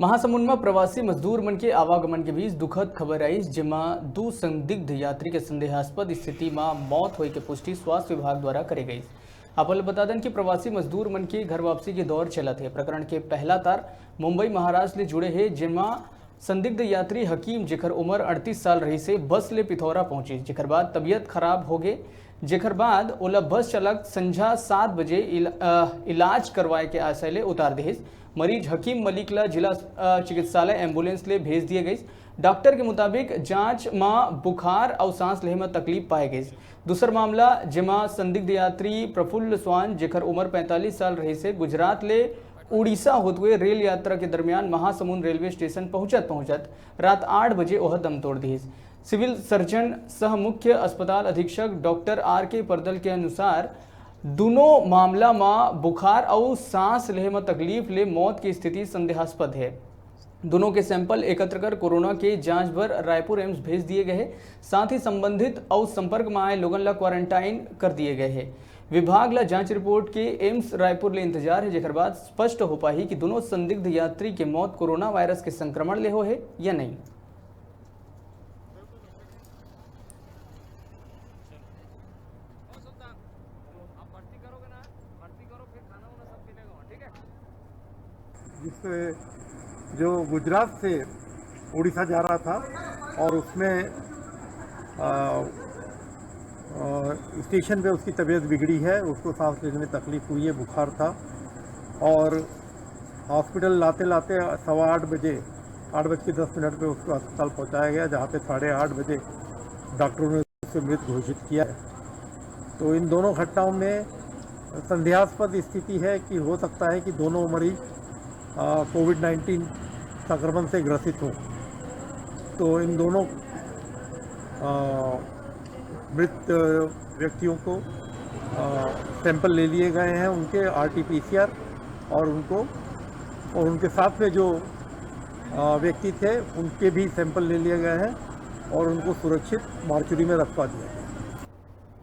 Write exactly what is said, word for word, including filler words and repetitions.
महासमुंद म प्रवासी मजदूर मन के आवागमन के बीच दुखद खबर आइस, जेमा दू संदिग्ध यात्री के संदेहास्पद स्थिति म मौत होए के पुष्टि स्वास्थ्य विभाग द्वारा करे गइस। आप ल बता दन कि प्रवासी मजदूर मन के घर वापसी के दौर चलत हे। प्रकरण के पहला तार मुंबई महाराष्ट्र ले जुड़े हे, जेमा संदिग्ध यात्री हकीम, जेकर उम्र अड़तीस साल रहिस हे, बस ले पिथौरा पहुंचिस, जेकर बाद तबियत खराब हो गे, जेकर बाद ओला बस चालक संझा सात बजे इल-, अ, इलाज करवाए के आशय ले उतार देहिस। मरीज हकीम मलिक ला जिला, अ, चिकित्सालय एम्बुलेंस ले भेज दिए गइस। डॉक्टर के मुताबिक जांच म बुखार अउ सांस लेहे म तकलीफ पाए गइस। दूसर मामला, जेमा संदिग्ध यात्री प्रफुल्ल स्वान, जेकर उम्र पैंतालीस साल रहिस हे, गुजरात ले उड़ीसा होत हुए रेल यात्रा के दरमियान महासमुंद रेलवे स्टेशन पहुंचत पहुंचत रात आठ बजे ओह दम तोड़ दिहिस। सिविल सर्जन सह मुख्य अस्पताल अधीक्षक डॉक्टर आर के परदल के अनुसार, दुनों मामला म बुखार अउ सांस लेहे म तकलीफ ले मौत के स्थिति संदेहास्पद हे। दुनों के सैंपल एकत्र कर कोरोना के जांच बर रायपुर एम्स भेज दिए गए हे। साथ ही संबंधित अउ संपर्क म आए लोगन ला क्वारंटाइन कर दिए गए हे। विभाग ला जांच रिपोर्ट के एम्स रायपुर ले इंतजार हे, जेकर बाद स्पष्ट हो पाही कि दुनों संदिग्ध यात्री के मौत कोरोना वायरस के संक्रमण ले हो हे या नहीं। जिस, जो गुजरात से उड़ीसा जा रहा था और उसमें, आ, आ, स्टेशन पे उसकी तबीयत बिगड़ी है, उसको सांस लेने में तकलीफ हुई है, बुखार था और हॉस्पिटल लाते लाते सवा आठ बजे, आठ बज के दस मिनट पे उसको अस्पताल पहुंचाया गया, जहाँ पे साढ़े आठ बजे डॉक्टरों ने उसे मृत घोषित किया है। तो इन दोनों घटनाओं में संदेहास्पद स्थिति है कि हो सकता है कि दोनों मरीज, आ, कोविड नाइन्टीन संक्रमण से ग्रसित हों। तो इन दोनों, आ, मृत व्यक्तियों को, आ, सैंपल ले लिए गए हैं उनके आरटीपीसीआर, और उनको, और उनके साथ में जो, आ, व्यक्ति थे, उनके भी सैंपल ले लिए गए हैं और उनको सुरक्षित मार्चुरी में रखवा दिया गया।